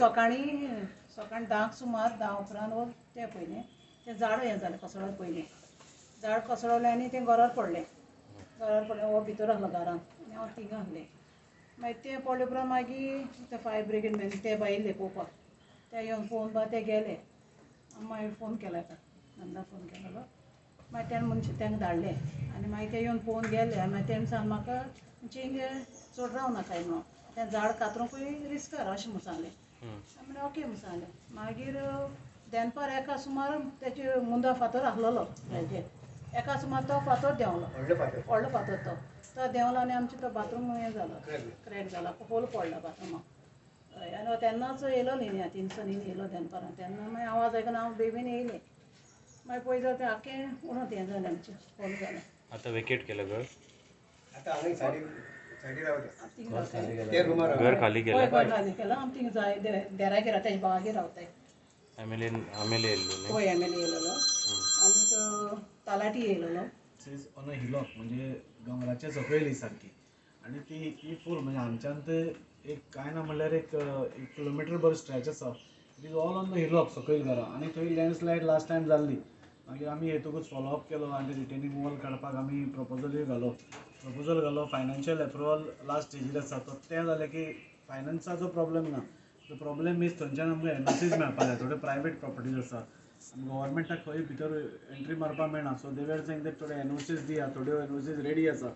सकाळीं सकाळीं 10 सुमार 10 उपरांत तें पयलें तें झाड हें जालें कोसळोन पयलें झाड कोसळलें आनी तें घरार पडलें. घरार पडलें हो भितर आसलो घरान आनी हांव थिंगा आसलें. मागीर तें पडले उपरांत मागीर ते फायर ब्रिगेड मॅन ते बाय येयले पळोवपाक. ते येवन पळोवन बा ते गेले. मागीर फोन केलो एका नंदा फोन केलेलो. मागीर तेणें मनशां तांकां धाडले आनी मागीर ते येवन पळोवन गेले आनी मागीर तेणें सांगलें म्हाका हिंगा चड रावनाकाय म्हणून तें झाड कातरूंकूय रिस्कार अशें म्हूण सांगलें. हांवें म्हणलें ओके म्हूण सांगलें. मागीर दनपार एका सुमार तेचे मुंदा फातर आसलेलो हेजेर एका सुमार तो फातर देंवलो व्हडलो फातर तो तो देंवलो आनी आमचो तो बाथरूम हें जालो क्रॅक जालो होल पडलो बाथरुमाक. हय आनी तेन्नाच येयलो न्ही तिनसांनी येयलो दनपारां तेन्ना मागीर आवाज आयकून हांव बेगीन येयलें. मागीर पळय जाल्यार तें आख्खें उणत हें जालें आमचें होल जालें. आतां वेकेट केलें घर? घर खाली केलां? घर खाली केलां. आमी थिंगा जाय देरागेर रावता, तेजे भावागेर रावताय. एम एल ए येयल्लो? हय एम एल ए येयलेलो आनीक talathi येयलेलो. Is on a hillock म्हणजे दोंगराच्या सकयल ही सारकी आनी ती ही फूल म्हणजे हांगच्यान ते एक कांय ना म्हणल्यार एक किलोमिटर भर स्ट्रेच आसा. It is all on the hillock सकयल घरां आनी थंय लँडस्लायड लास्ट टायम जाल्ली. मागीर आमी येतकूच फॉलोअप केलो आनी रिटेनींग वॉल काडपाक आमी प्रपोजलूय घालो. प्रपोजल घालो, फायनान्शियल एप्रुवल लास्ट स्टेजीर आसा. तो तें जालें की फायनान्साचो प्रॉब्लम ना, the problem is थंयच्यान आमकां एनओसीज मेळपाक जाय. थोड्यो प्रायवेट प्रॉपर्टीज आसा, गव्हर्मेंटाक खंय भितर एंट्री मारपाक मेळना. So they were saying that थोड्यो एनओसीज दिया, थोड्यो एनओसीज रेडी आसा.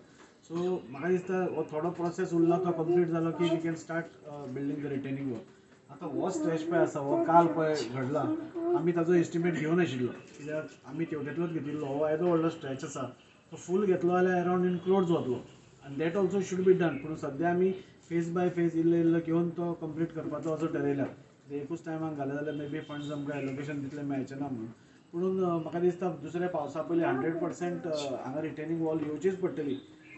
सो म्हाका दिसता हो थोडो प्रोसेस उरला तो कंप्लीट जालो की we can start building the retaining wall. आतां हो स्ट्रेच पळय आसा हो काल पळय घडला, आमी ताजो एस्टिमेट घेवन आशिल्लो कित्याक आमी तेवटेंतलोच घेतिल्लो. हो येदो व्हडलो स्ट्रेच आसा तो फूल घेतलो जाल्यार अरावंड इन क्रोड्स वतलो आनी that also should be done. पूण सद्या आमी फेज बाय फेज इल्लो इल्लो घेवन तो कंप्लीट करपाचो असो ठरयला. एकूच टायमाक घालें जाल्यार मे बी फंड्स आमकां एलोकेशन तितलें मेळचें ना म्हणून. पुणून म्हाका दिसता दुसऱ्या पावसा पयलीं 100% हांगा रिटेनींग वॉल येवचीच पडटली.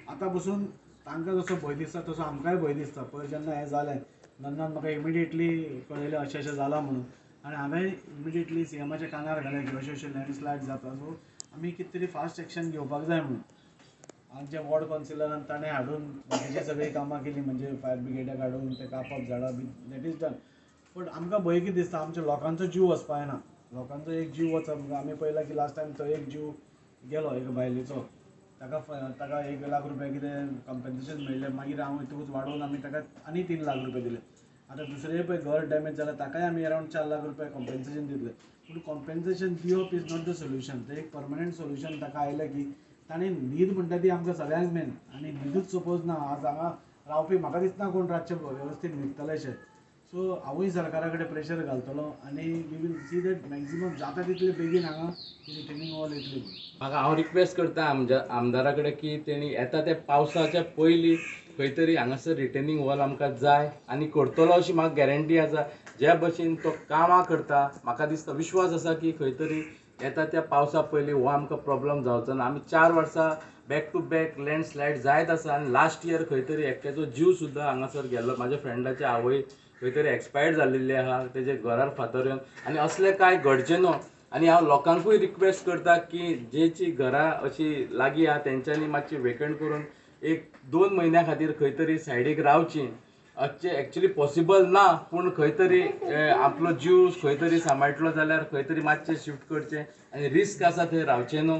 आतां पसून तांकां जसो भंय दिसता तसो आमकांय भंय दिसता. पयर जेन्ना हें जालें नंदान म्हाका इमिडिएटली कळयलें अशें अशें जालां म्हणून आनी हांवें इमिडिएटली सीएमाच्या कानार घालें की अशें अशें लँडस्लायड जाता, सो आमी कितें तरी फास्ट एक्शन घेवपाक जाय म्हणून. आमच्या वॉर्ड कावन्सिलरान ताणें हाडून बाकीची सगळीं कामां केलीं म्हणजे फायर ब्रिगेडाक हाडून ते कापप झाडां बी that is done. पूण आमकां भंय कितें दिसता, आमच्या लोकांचो जीव वचपा जायना. लोकांचो एक जीव वचप, आमी पळयला की लास्ट टायम तो एक जीव गेलो एका बायलेचो, ताका ताका 1 लाख रुपया कितें कंपन्सेशन मेळ्ळें. मागीर हांव वयतकूच वाडोवन आमी ताका आनी 3 लाख रुपया दिले. आतां दुसरें पळय घर डॅमेज जालें ताकाय आमी अरावंड 4 लाख रुपया कंपन्सेशन दितले. पूण कंपन्सेशन दिवप is not the solution. तें एक परमनंट सोल्युशन ताका आयलें की ताणें न्हीद म्हणटा ती आमकां सगळ्यांक मेन आनी न्हिदूच सपोज ना आज हांगा रावपी म्हाका दिसना कोण रातचे वेवस्थीत न्हिदतले अशें. सो हांवूय सरकारा कडेन प्रेशर घालतलो आनी we will see that maximum जाता तितले बेगीन हांगा रिटेनींग वॉल येतली. म्हाका हांव रिक्वेस्ट करता आमच्या आमदारा कडेन की तेणी येता त्या पावसाच्या पयलीं खंय तरी हांगासर रिटेनींग वॉल आमकां जाय आनी करतलो अशी म्हाका गॅरंटी आसा. ज्या भशेन तो कामां करता म्हाका दिसता विश्वास आसा की खंय तरी येता त्या पावसा पयलीं हो आमकां प्रॉब्लम जावचो ना. आमी 4 वर्सां बॅक टू बॅक लँडस्लायड जायत आसा आनी लास्ट इयर खंय तरी एकट्याचो जीव सुद्दां हांगासर गेल्लो. म्हाज्या फ्रेंडाच्या आवय खंय तरी एक्सपायर्ड जाल्लेली आहा तेजे घरार फातर येवन आनी असलें कांय घडचें न्हू. आनी हांव लोकांकूय रिक्वेस्ट करता की जेची घरां अशी लागीं आहा तेंच्यांनी मातशी वेकंट करून 1-2 म्हयन्या खातीर खंय तरी सायडीक रावची. अशें एक्चुली पॉसिबल ना पूण खंय तरी आपलो जीव खंय तरी सांबाळटलो जाल्यार खंय तरी मातशें शिफ्ट करचें आनी रिस्क आसा थंय रावचें न्हू.